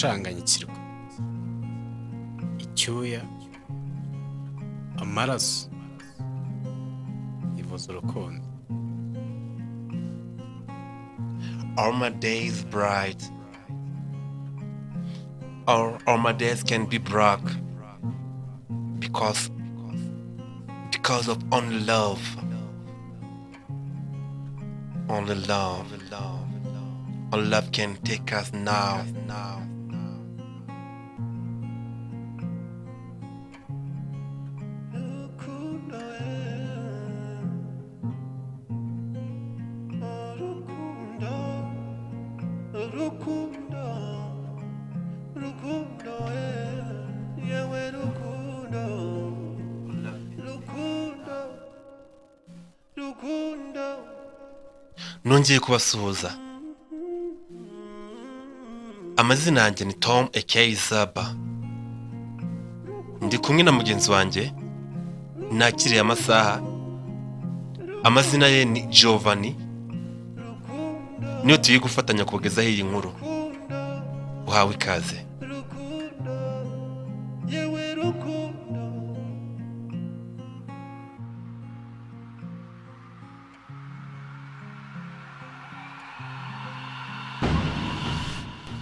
Gucanganyikirwa, icyuya, amaraso, ivuze urukundo. All my days bright, or all my days can be black because of only love, only love, only love can take us now. Nongeye kubasuhuza. Amazina yanjye ni Tom aka Zaba. Ndi kumwe na mugenzi wanjye nakiriye amasaha. Amazina ye ni Giovanni. Niyo tugiye gufatanya kubagezaho iyi nkuru. Uhawe ikaze.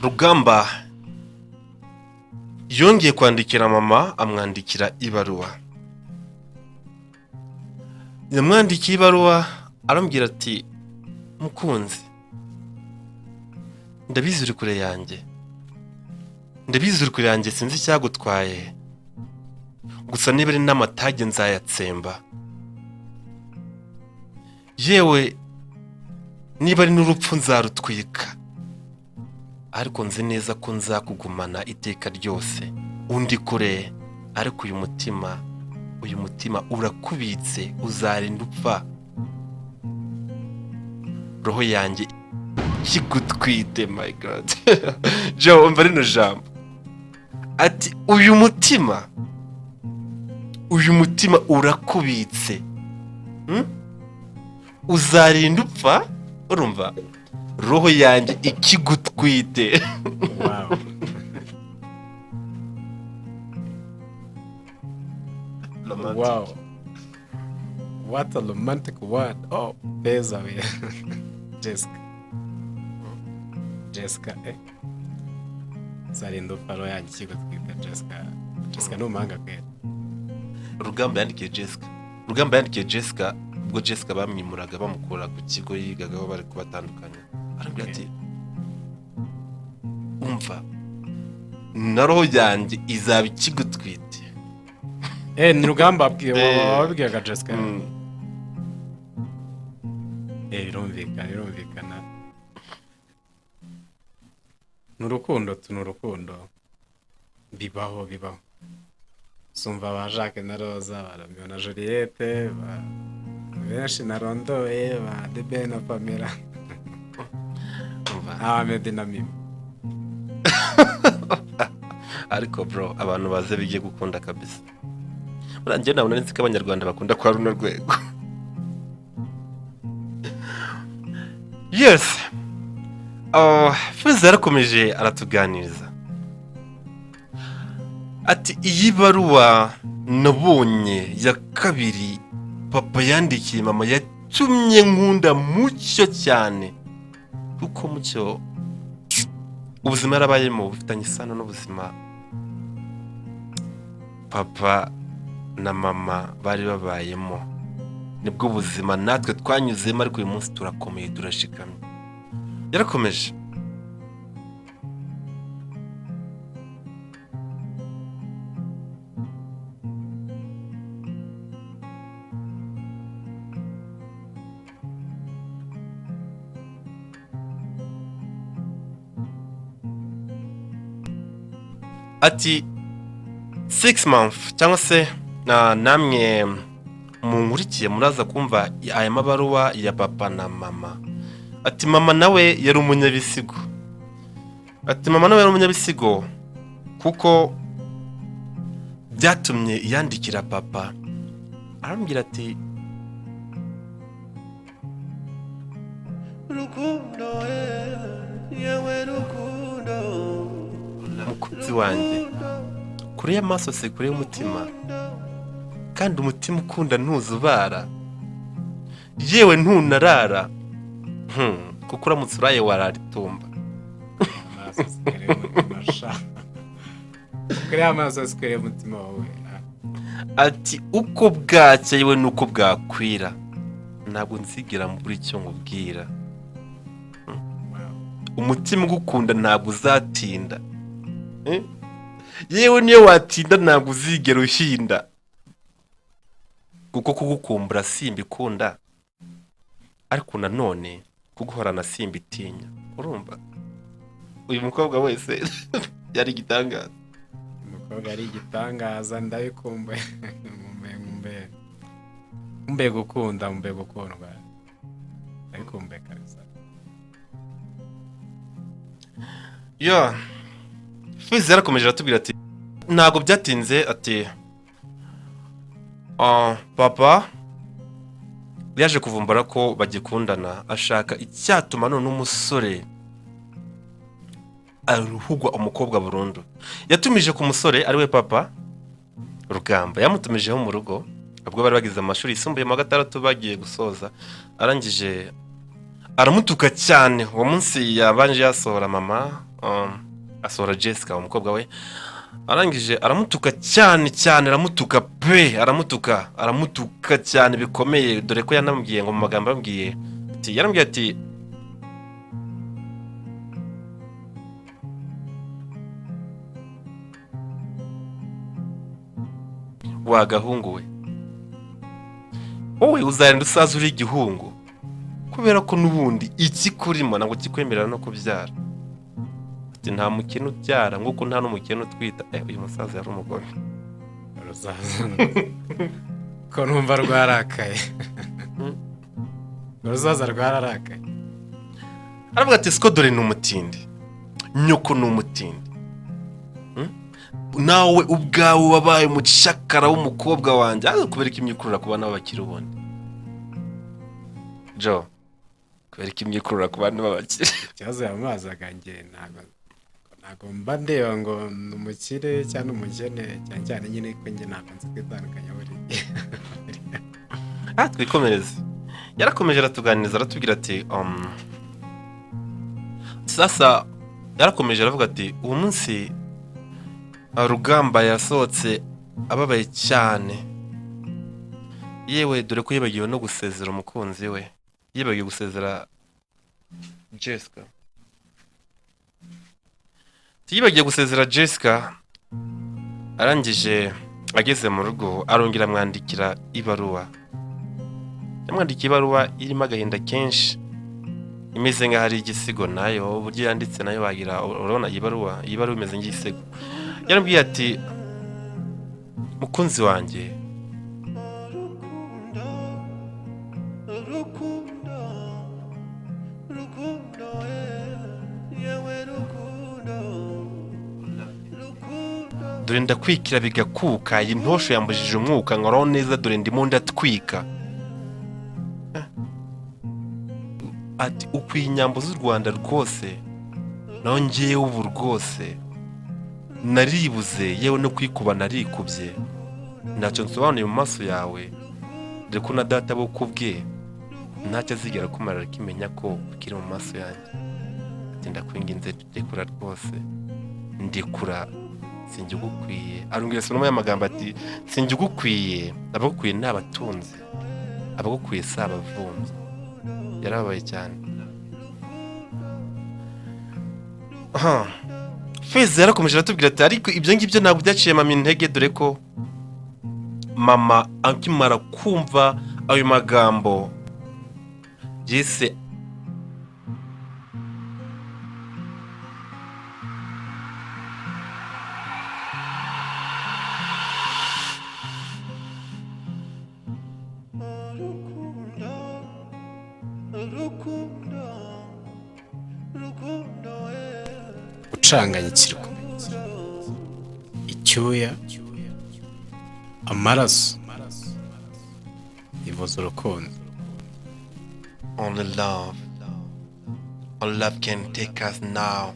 Rugamba yongeye kwandikira mama, amwandikira ibaruwa. Yamwandikiye ibaruwa arambwira ati: mukunzi, ndabizi uri kure yanjye, ndabizi uri kure yanjye, sinzi icyagutwaye, gusa niba ari n'amatage nzayatsemba, yewe niba ari n'urupfu nzarutwika, ariko nzi neza ko nzakugumana iteka ryose. Undi kure, ariko uyu mutima urakubitse, uzarinda upfa. Roho yanjye ikigutwite. My God. Joe, umva rino jambo. Ati uyu mutima urakubitse, uzarinda upfa. Urumva, roho yanjye ikigutwite. Wow. Wow. What a romantic word. Oh, beza we. Jessica. Jessica, eh. Zarinda upfa roho yanjye ikigutwite, Jessica. Jessica ni umuhanga kweli. Rugamba yandikiye Jessica. Rugamba yandikiye Jessica ubwo Jessica bamwimuraga bamukura ku kigo yigagaho bari kubatandukanya. Arambwira ati: umva, na roho yanjye izaba ikigutwite. Ni Rugamba wabibwiraga Jessica. Birumvikana. Ni urukundo tu, ni urukundo. Bibaho. Sumva ba Jacques na Rosa, ba Romeo na Juliette, ba benshi narondoye, ba Debe na Pamela, Ahmed na Mimi. Ariko bro, abantu baze bigiye gukunda kabisa. Burangiye nabona nzi ko abanyarwanda bakunda kwa runo rwego. Yes. Feza yarakomeje aratuganiriza. Ati iyi baruwa nabonye ya kabiri papa yandikiye mama yatumye nkunda Mucyo cyane, kuko Mucyo ubuzima yarabayemo bufitanye isano n'ubuzima papa na mama bari babayemo. Nibwo buzima natwe twanyuzemo, ariko uyu munsi turakomeye, turashikamye. Yarakomeje. Ati 6 months cyangwa se namwe munkurikiye muraza kumva aya mabaruwa ya papa na mama. Ati mama nawe yari umunyabisigo. Ati mama nawe yari umunyabisigo kuko byatumye yandikira papa arambwira ati Rukundo, yewe rukundo, Mukunzi wanjye, kure y'amaso si kure y'umutima, kandi umutima ukunda ntuzubara, yewe ntunarara, kuko uramutse uraye warara itumba. Amaso si kure y'umutima sha, kure y'amaso si kure y'umutima wawe. Ati uko bwacya yewe nuko bwakwira, ntabwo nzigera mbura icyo nkubwira. Umutima ugukunda ntabwo uzatinda, yewe niyo watinda ntabwo uzigera uhinda, kuko kugukumbura simbikunda, ariko nanone kuguhorana simbitinya. Urumva uyu mukobwa wese yari igitangaza. Umukobwa ari igitangaza, ndabikumbuye, nkumbuye, nkumbuye, nkumbuye gukunda, nkumbuye gukundwa, ndabikumbuye kabisa. Yo Fizi yarakomeje aratubwira ati ntabwo byatinze, ati papa yaje kuvumbura ko bagikundana, ashaka icyatuma none umusore aruhugwa umukobwa burundu. Yatumije ku musore ariwe papa Rugamba, yamutumijeho mu rugo ubwo bari bagize amashuri yisumbuye mu wa gatandatu bagiye gusoza, arangije aramutuka cyane. Uwo munsi yabanje yasohora mama, asohora Jessica umukobwa we, arangije aramutuka cyane cyane, aramutuka pe, aramutuka, aramutuka cyane bikomeye, dore ko yanamubwiye ngo mu magambo yamubwiye ati, yaramubwiye ati wa gahungu we, wowe uzarinda usaza uri igihungu, kubera ko n'ubundi ikikurimo ntabwo kikwemerera no kubyara. Ati nta mukene ubyara nk'uko nta n'umukene utwita. Uyu musaza yari umugome. Urusaza ko numva rwarakaye, urusaza rwararakaye. Aravuga ati siko dore ni umutindi, nyoko ni umutindi, nawe ubwawe wabaye umucakara w'umukobwa wanjye. Ariko kubera ko imyikurura ku bana b'abakire ubundi Jo, kubera ko imyikurura ku bana b'abakire. Ikibazo yamubazaga njye ntabwo mba ndeba ngo ni umukire cyangwa umukene, cyane cyane nyine ko njye ntabwo nzi kwitandukanya buri gihe. Twikomereze. Yarakomeje aratuganiriza aratubwira ati sasa yarakomeje aravuga ati uwo munsi Rugamba yasohotse ababaye cyane, yewe dore ko yibagiwe no gusezera umukunzi we, yibagiwe gusezera Jessica, yibagiwe gusezera Jessica. Arangije ageze mu rugo arongera amwandikira ibaruwa, yamwandikiye ibaruwa irimo agahinda kenshi, imeze nk'aho ari igisigo nayo, uburyo yanditse nayo wagira urabona iyi baruwa imeze nk'igisigo. Yarambwiye ati mukunzi wanjye, dore ndakwikira bigakuka, iyi ntosho yambujije umwuka, nkoraho neza dore ndimo ndatwika. Ati ukwiye inyambo z'u Rwanda rwose, naho ngewe ubu rwose naribuze, yewe no kwikuba narikubye, ntacyo nsobanuye mu maso yawe, dore ko na data bo kubwe ntacyo azigera kumara akimenya ko ukiri mu maso yanjye. Ati ndakwinginze ndekura rwose, ndekura sinjye ugukwiye. Arongera asubiramo ya magambo ati sinjye ugukwiye, abagukwiye ni abatunzi, abagukwiye si abavumbyi. Yarababaye cyane. Feza yarakomeje aratubwira ati ariko ibyo ngibyo ntabwo byaciye mama intege, dore ko mama akimara kumva ayo magambo yise gucanganyikirwa, icyuya, amaraso, ivuza urukundo. Only love, only love can take us now.